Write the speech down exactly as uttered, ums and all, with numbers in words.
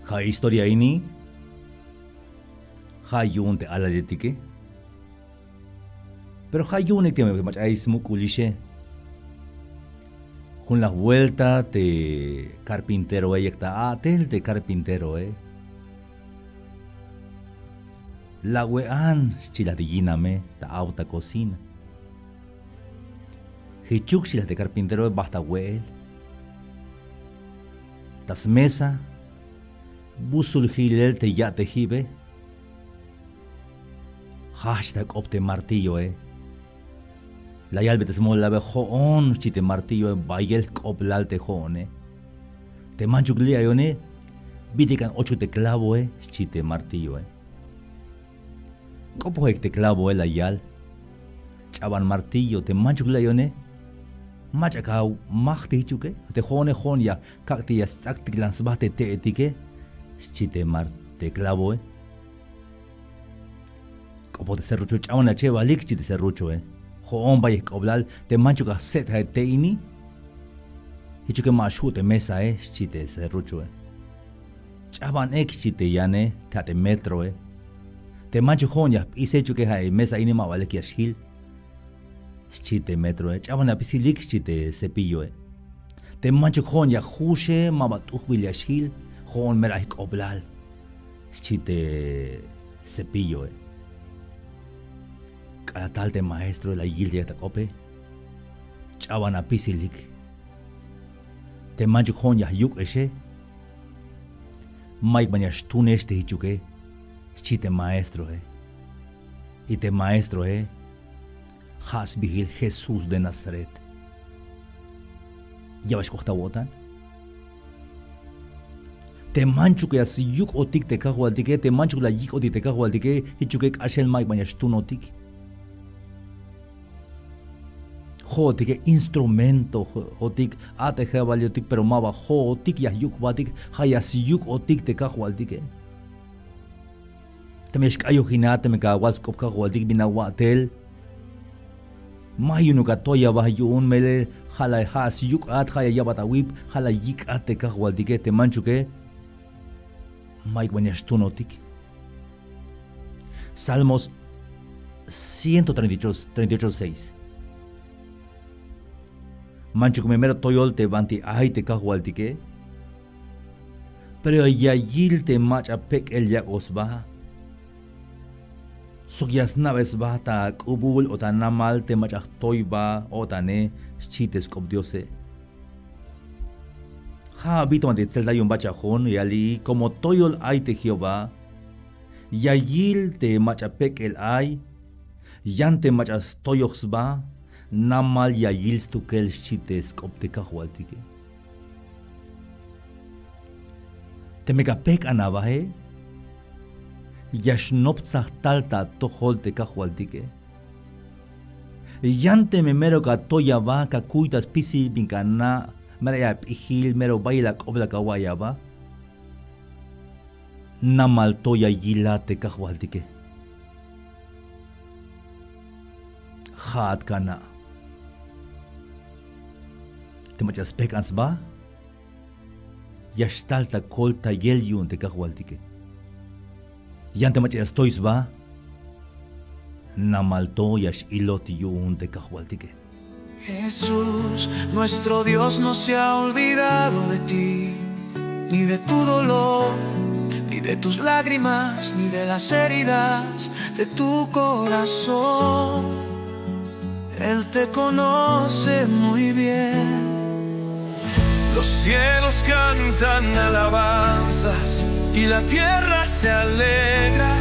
Ja' historia ini ja' yu'un te alaletike. Pero ja' yu'unik te mach'a ay smuk'ulixe. Jun laj vuelta te carpinteroe yak ta a'tel te carpinteroe. La we'an, xchi la te yiname, ta aw ta cocina. Jichuk, xchi la te carpinteroe, bajt ta we'el. Ta smesa busul jilel te ya' te jibe. Jajch ta k'op te martilloe. La yalbe te smolabe: jo'on, xchi te martilloe, bayel jk'oblal te jo'one. Te manchuk li'ayone, bit'il k'an ochuk te clavoe, xchi te martilloe. K'opojik te clavoe, la yal. Ch'aban martillo, te manchuk li'ayone, mach'a ka maj te jichuke. Te jo'one, jo'on ya kak' te ya sts'aktiklan sba te te'etike, xchi te mar te clavoe. K'opoj te serrucho: ch'aban achebalik, xchi te serruchoe. Jo'on, bayel jk'oblal, te manchuk a jse'tjae te ini. Jichuke ma xju' te mesae, xchi te serruchoe. Ch'aban ek, xchi te yane, te ja' te metroe. Te manchuk jo'on ya jp'ise, jichuke ja' e mesa ini ma ba lek ya xjil, xchi te metroe. Ch'aban apisilik, xchi te cepilloe. Te manchuk jo'on ya jjuxe, ma ba t'ujbil ya xjil, jo'on mero ay jk'oblal, xchi te cepilloe. K'alal tal te maestroe, la yiltik ta k'ope: ch'aban apisilik. Te manchuk jo'on ya jyuk'exe, mayuk ban ya xtunex te jichuke, xchi te maestroe. Y te maestroe ja' sbiil Jesús de Nazaret. Ya ba xk'ot ta awo'tan. Te manchuk ya syuk'otik te Kajwaltike, te manchuk la yik'otik te Kajwaltike, jichuke k'axel mayuk ban ya xtunotik. Jo'otike instrumento, jo'otik a'tejebal yo'tik, pero ma ba jo'otik ya jyuk jbatik, ja' ya syuk'otik te Kajwaltike. Teme ya xk'ayojinat, teme ka awal sk'op Kajwaltik bin awa'tel, ma yu'unuk atoy aba yu'un, melel ja' la, ja' syuk'at, ja' ya ya'bat awip, ja' la yik'at te Kajwaltike, te manchuke mayuk ban ya xtunotik. Salmos ciento treinta y ocho, treinta y ocho, seis. Manchuk me mero toyol te banti ay te Kajwaltike, pero ya yil te mach'a pek'el yak'oj sba sok ya sna'be sba ta k'ubul o ta namal te mach'a jtoyba o'tane, xchi te sk'op Diose. Ja' bit'il banti tselta yu'un bachajon, ya yali: como toyol ay te Jehová, ya yil te mach'a pek'el ay, yan te mach'a stoyoj sba, namal ya yil stukel, xchi te sk'op te Kajwaltike. Teme ka pejk'an abae, ya xnoptsaj tal ta atojol te Kajwaltike. Yan teme mero ka atoy aba, ka kuy ta spisil bin ka na', mero ay ap'ijil, mero bayel ak'oblal ka awa'iy aba, namal to ya yilat te Kajwaltike. Ja'at ka na'. Te mach'a spejk'an sba, ya xtal ta koltayel yu'un te Kajwaltike. Yan te mach'a ya stoy sba, namal to ya x-ilot yu'un te Kajwaltike. Jesús, nuestro Dios no se ha olvidado de ti, ni de tu dolor, ni de tus lágrimas, ni de las heridas de tu corazón. Él te conoce muy bien. Los cielos cantan alabanzas y la tierra se alegra